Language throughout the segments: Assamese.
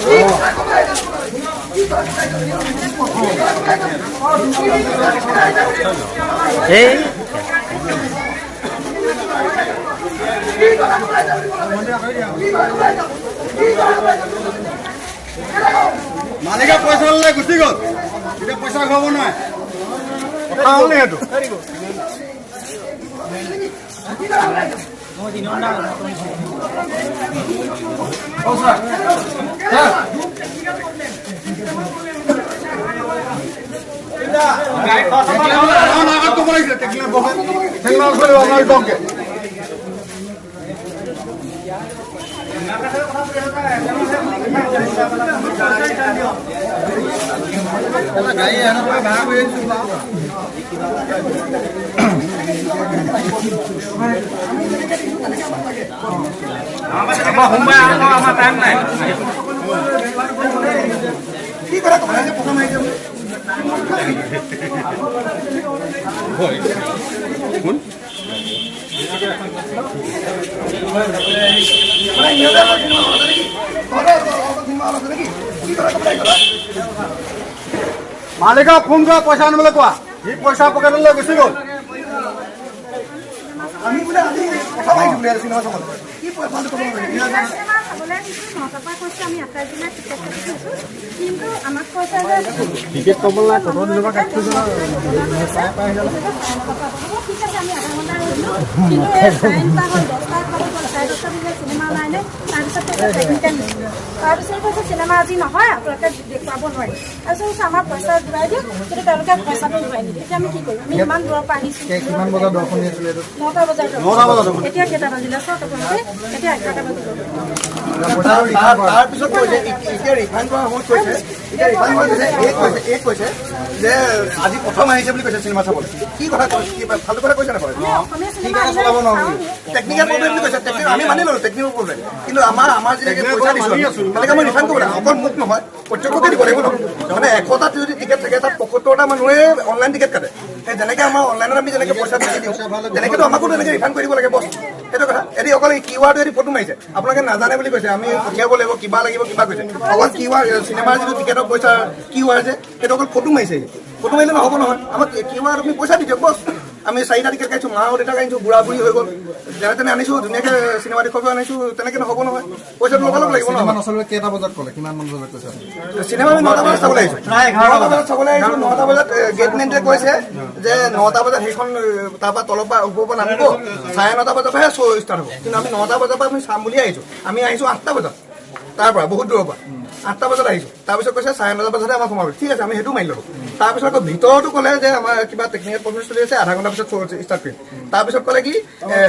এই মালিকে পইচা ল'লে গুচি গ'ল, এতিয়া পইচা ঘূৰাব নোৱাৰে। কথা হ'ল নি সেইটো? আগত ক'ব লাগিছিলে টেকনিকেল বহকে। গাড়ী এনেকৈ ভাড়া কৰি আহিছোঁ। আমাৰ টাইম নাই। কি কথা ক'ব লাগিছে? প্ৰথম আহিছে মালিকক ফোন কৰা, পইচা আনিবলৈ কোৱা। সি পইচা পকেটলৈ গুচি গ'ল। আমি বোলে আজি কথা পাতিছোঁ বোলে চিনেমা চাবলৈ। কি টিকেট ক'ব নাই, কত দিনৰ পৰা কাটি থৈছে। তাৰপিছত কৈছে চিনেমা আজি নহয়, আপোনালোকে দেখুৱাব নোৱাৰি। তাৰপিছত কৈছে আমাৰ পইচা ঘূৰাই দিয়ক, কিন্তু তেওঁলোকে পইচাটো ঘূৰাই নিদিয়ে। এতিয়া আমি কি কৰিম? আমি ইমান দূৰৰ পৰা আহিছোঁ। কিমান বজাত দৰ্শনী আছিলে? 9টা বজাত। এতিয়া কেইটা বাজিলে চাওক আপোনালোকে, এতিয়া 11টা বাজিব। তাৰপিছত কৈছে এতিয়া ৰিফাণ্ড কৰা সময়ত কৈছে, এতিয়া ৰিফাণ্ড কৰা কৈছে, এই কৈছে যে আজি প্ৰথম আহিছে বুলি কৈছে চিনেমা চাবলৈ। কি কথা কৈছে? কি ফাল্টু কথা কৈছে? নহয়, টেকনিকেল প্ৰব্লেম বুলি কৈছে। টেকনিকেল আমি মানি ল'লো টেকনিকেল প্ৰব্লেম, কিন্তু আমাৰ যেনেকৈ পইচা দিছোঁ তেনেকৈ আমি ৰিফাণ্ড কৰিব লাগে। অকল মোক নহয়, প্ৰত্যেককে দিব লাগিব ন। মানে 100টাত যদি টিকেট থাকে, তাত 75টা মানুহে অনলাইন টিকেট কাটে। সেই যেনেকৈ আমাৰ অনলাইনত আমি যেনেকৈ পইচা বেছি দিওঁ, তেনেকৈতো আমাকো তেনেকৈ ৰিফাণ্ড কৰি দিব লাগে, বছ। সেইটো কথা। এদি অকল কিউ আৰটো এদি ফটো মাৰিছে, আপোনালোকে নাজানে বুলি কৈছে, আমি পঠিয়াব লাগিব, কিবা লাগিব কিবা কৈছে। অকল কিউ আৰ চিনেমাৰ যিটো টিকেটৰ পইচা কিউ আৰ যে, সেইটো অকল ফটো মাৰিছে। ফটো মাৰিলে নহ'ব নহয়, আমাক কিউ আৰ আপুনি পইচা দি দিয়ক, বছ। আমি 4টা টিকেট কাটিছোঁ, মা দেউতাক আনিছোঁ, বুঢ়া বুঢ়ী হৈ গ'ল, যেনে তেনে আনিছোঁ, ধুনীয়াকৈ চিনেমা দেখুৱাব আনিছোঁ, তেনেকৈ নহ'ব নহয়। পইচাটো লগালগ লাগিব ন। কেইটা বজাত ক'লে? কিমান মান বজাত কৈছে? চিনেমা আমি 9টা বজাত চাবলৈ আহিছোঁ, 9টা বজাত চাবলৈ আহিছোঁ। 9টা বজাত গেটমেনটোৱে কৈছে যে 9টা বজাত সেইখন তাৰপৰা তলৰ পৰা ওপৰৰ পৰা নামিব, 9:30 বজাৰ পৰাহে শ্ব' ষ্টাৰ্ট হ'ব। কিন্তু আমি 9টা বজাৰ পৰা আমি চাম বুলি আহিছোঁ। আমি আহিছোঁ 8টা বজাত, তাৰ পৰা বহুত দূৰৰ পৰা 8টা বজাত আহিছোঁ। তাৰপিছত কৈছে 9:30 বজাতহে আমাক সোমাব। ঠিক আছে, আমি সেইটো মানি ল'লোঁ। তাৰপিছত আকৌ ভিতৰতো ক'লে যে আমাৰ কিবা টেকনিকেল প্ৰব্লেম চলি আছে, আধা ঘণ্টা পিছত শ্ব' ষ্টাৰ্ট কৰিম। তাৰপিছত ক'লে কি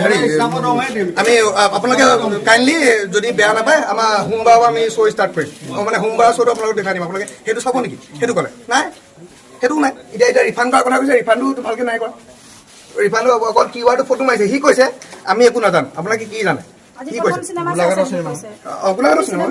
হেৰি আমি আপোনালোকে কাইণ্ডলি যদি বেয়া নাপায় আমাৰ সোমবাৰৰ পৰা আমি শ্ব' ষ্টাৰ্ট কৰিম, মানে সোমবাৰৰ শ্ব'টো আপোনালোকক দেখাই দিম, আপোনালোকে সেইটো চাব নেকি? সেইটো ক'লে নাই, সেইটোও নাই। এতিয়া এতিয়া ৰিফাণ্ড কৰাৰ কথা কৈছে, ৰিফাণ্ডো ভালকৈ নাই কৰা। ৰিফাণ্ডো অকল কিউ আৰটো ফটো মাৰিছে। সি কৈছে আমি একো নাজানো, আপোনালোকে কি জানে? কি কৈছে? গোলাঘাটৰ চিনেমা।